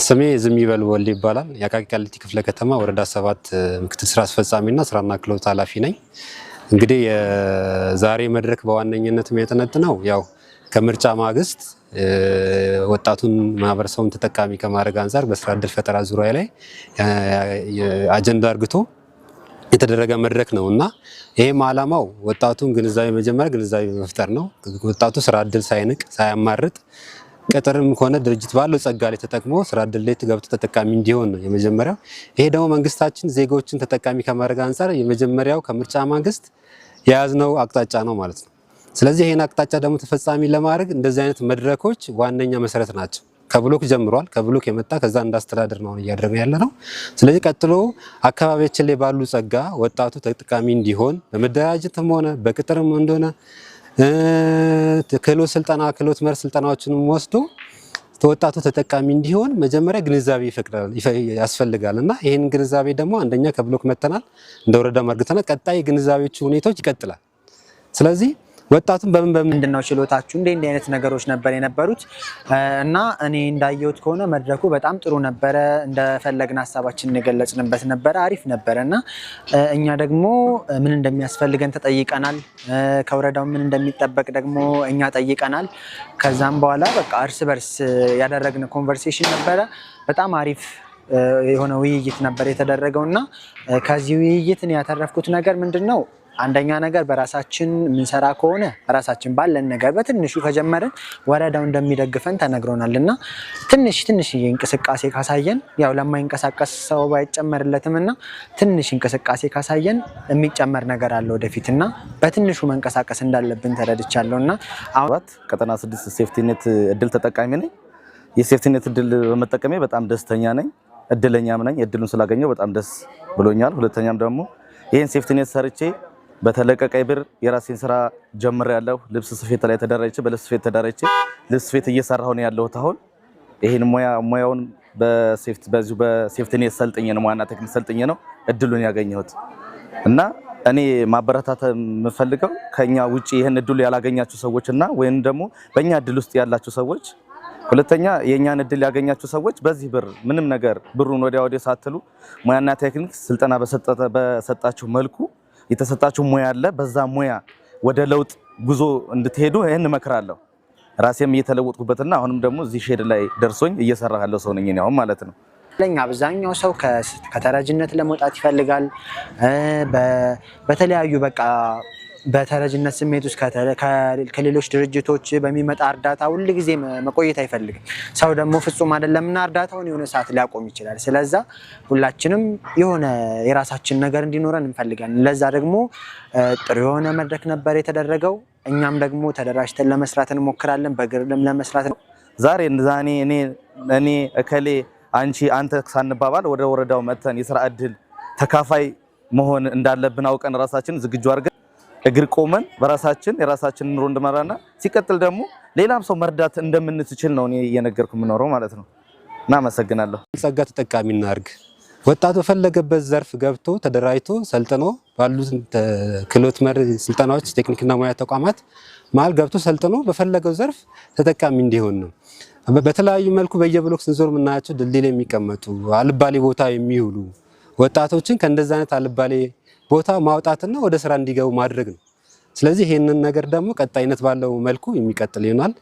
ስሜ ዝምይበል ወልድ ይባላል። የአቃቂ ቃሊቲ ክፍለ ከተማ ወረዳ 7 ምክትል ስራ አስፈጻሚና ስራና ክህሎት ኃላፊ ነኝ። እንግዲህ የዛሬ መድረክ በዋነኝነት የሚያጠነጥነው ያው ከምርጫ ማግስት ወጣቱን ማህበረሰቡን ተጠቃሚ ከማድረግ አንጻር በስራ እድል ፈጠራ ዙሪያ ላይ አጀንዳ አርግቶ የተደረገ መድረክ ነው እና ይሄም ዓላማው ወጣቱን ግንዛቤ መጀመሪያ ግንዛቤ መፍጠር ነው። ወጣቱ ስራ እድል ሳይንቅ ሳያማርጥ ቅጥርም ከሆነ ድርጅት ባለው ጸጋ ላይ ተጠቅሞ ስራ እድል ላይ ገብቶ ተጠቃሚ እንዲሆን ነው የመጀመሪያው። ይሄ ደግሞ መንግስታችን ዜጎችን ተጠቃሚ ከማድረግ አንጻር የመጀመሪያው ከምርጫ ማግስት የያዝነው አቅጣጫ ነው ማለት ነው። ስለዚህ ይሄን አቅጣጫ ደግሞ ተፈጻሚ ለማድረግ እንደዚህ አይነት መድረኮች ዋነኛ መሰረት ናቸው። ከብሎክ ጀምሯል። ከብሎክ የመጣ ከዛ እንዳስተዳደር ነው እያደረግን ያለ ነው። ስለዚህ ቀጥሎ አካባቢያችን ላይ ባሉ ጸጋ ወጣቱ ተጠቃሚ እንዲሆን በመደራጀትም ሆነ በቅጥርም እንደሆነ ክህሎት ስልጠና ክህሎት መር ስልጠናዎችንም ወስዶ ወጣቱ ተጠቃሚ እንዲሆን መጀመሪያ ግንዛቤ ያስፈልጋል እና ይህን ግንዛቤ ደግሞ አንደኛ ከብሎክ መተናል፣ እንደ ወረዳ መርግተናል። ቀጣይ ግንዛቤዎቹ ሁኔታዎች ይቀጥላል። ስለዚህ ወጣቱን በምን በምን ምንድነው ችሎታችሁ? እንደ እንዲህ አይነት ነገሮች ነበር የነበሩት እና እኔ እንዳየሁት ከሆነ መድረኩ በጣም ጥሩ ነበረ። እንደፈለግን ሀሳባችንን የገለጽንበት ነበረ። አሪፍ ነበረ እና እኛ ደግሞ ምን እንደሚያስፈልገን ተጠይቀናል። ከወረዳው ምን እንደሚጠበቅ ደግሞ እኛ ጠይቀናል። ከዛም በኋላ በቃ እርስ በርስ ያደረግን conversation ነበረ። በጣም አሪፍ የሆነ ውይይት ነበር የተደረገው እና ከዚህ ውይይት እኔ ያተረፍኩት ነገር ምንድን ነው? አንደኛ ነገር በራሳችን የምንሰራ ከሆነ ራሳችን ባለን ነገር በትንሹ ከጀመርን ወረዳው እንደሚደግፈን ተነግሮናል እና ትንሽ ትንሽ እንቅስቃሴ ካሳየን፣ ያው ለማይንቀሳቀስ ሰው ባይጨመርለትም እና ትንሽ እንቅስቃሴ ካሳየን የሚጨመር ነገር አለ ወደፊት እና በትንሹ መንቀሳቀስ እንዳለብን ተረድቻለሁ እና አሁን 7 ቀጠና 6 safety net እድል ተጠቃሚ ነኝ። የ safety net እድል በመጠቀሜ በጣም ደስተኛ ነኝ፣ እድለኛም ነኝ። እድሉን ስላገኘው በጣም ደስ ብሎኛል። ሁለተኛም ደግሞ ይህን safety net ሰርቼ በተለቀቀ ብር የራሴን ስራ ጀምሬያለሁ። ልብስ ስፌት ላይ ተደራጅቼ፣ በልብስ ስፌት ተደራጅቼ ልብስ ስፌት እየሰራሁ ነው ያለሁት። አሁን ይህን ሙያውን በዚሁ በ safety net ሰልጥኜ ነው፣ ሙያና ቴክኒክ ሰልጥኜ ነው እድሉን ያገኘሁት። እና እኔ ማበረታታት የምፈልገው ከኛ ውጪ ይህን እድሉ ያላገኛችሁ ሰዎች እና ወይም ደግሞ በእኛ እድል ውስጥ ያላችሁ ሰዎች፣ ሁለተኛ የእኛን እድል ያገኛችሁ ሰዎች በዚህ ብር ምንም ነገር ብሩን ወዲያ ወዲህ ሳትሉ ሙያና ቴክኒክ ስልጠና በሰጣችሁ መልኩ የተሰጣችሁ ሙያ አለ። በዛ ሙያ ወደ ለውጥ ጉዞ እንድትሄዱ ይህን እመክራለሁ። ራሴም እየተለወጥኩበትና አሁንም ደግሞ እዚህ ሼድ ላይ ደርሶኝ እየሰራ ያለው ሰው ነኝ እኔ አሁን ማለት ነው። አብዛኛው ሰው ከተረጅነት ለመውጣት ይፈልጋል። በተለያዩ በቃ በተረጅነት ስሜት ውስጥ ከሌሎች ድርጅቶች በሚመጣ እርዳታ ሁል ጊዜ መቆየት አይፈልግም። ሰው ደግሞ ፍጹም አይደለምና እርዳታውን የሆነ ሰዓት ሊያቆም ይችላል። ስለዛ ሁላችንም የሆነ የራሳችን ነገር እንዲኖረን እንፈልጋለን። ለዛ ደግሞ ጥሩ የሆነ መድረክ ነበር የተደረገው። እኛም ደግሞ ተደራጅተን ለመስራት እንሞክራለን። በግልም ለመስራት ዛሬ ዛኔ እኔ እከሌ አንቺ አንተ ሳንባባል ወደ ወረዳው መጥተን የስራ እድል ተካፋይ መሆን እንዳለብን አውቀን ራሳችን ዝግጁ አድርገን እግር ቆመን በራሳችን የራሳችን ኑሮ እንድመራና ሲቀጥል ደግሞ ሌላም ሰው መርዳት እንደምንችል ነው እኔ እየነገርኩ የምኖረው ማለት ነው። እና አመሰግናለሁ። ጸጋ ተጠቃሚ እናድርግ። ወጣቱ በፈለገበት ዘርፍ ገብቶ ተደራጅቶ ሰልጥኖ ባሉት ክህሎት መር ስልጠናዎች ቴክኒክና ሙያ ተቋማት መሀል ገብቶ ሰልጥኖ በፈለገው ዘርፍ ተጠቃሚ እንዲሆን ነው። በተለያዩ መልኩ በየብሎክ ስንዞር የምናያቸው ድልድይ ላይ የሚቀመጡ፣ አልባሌ ቦታ የሚውሉ ወጣቶችን ከእንደዚህ አይነት አልባሌ ቦታ ማውጣትና ወደ ስራ እንዲገቡ ማድረግ ነው። ስለዚህ ይህንን ነገር ደግሞ ቀጣይነት ባለው መልኩ የሚቀጥል ይሆናል።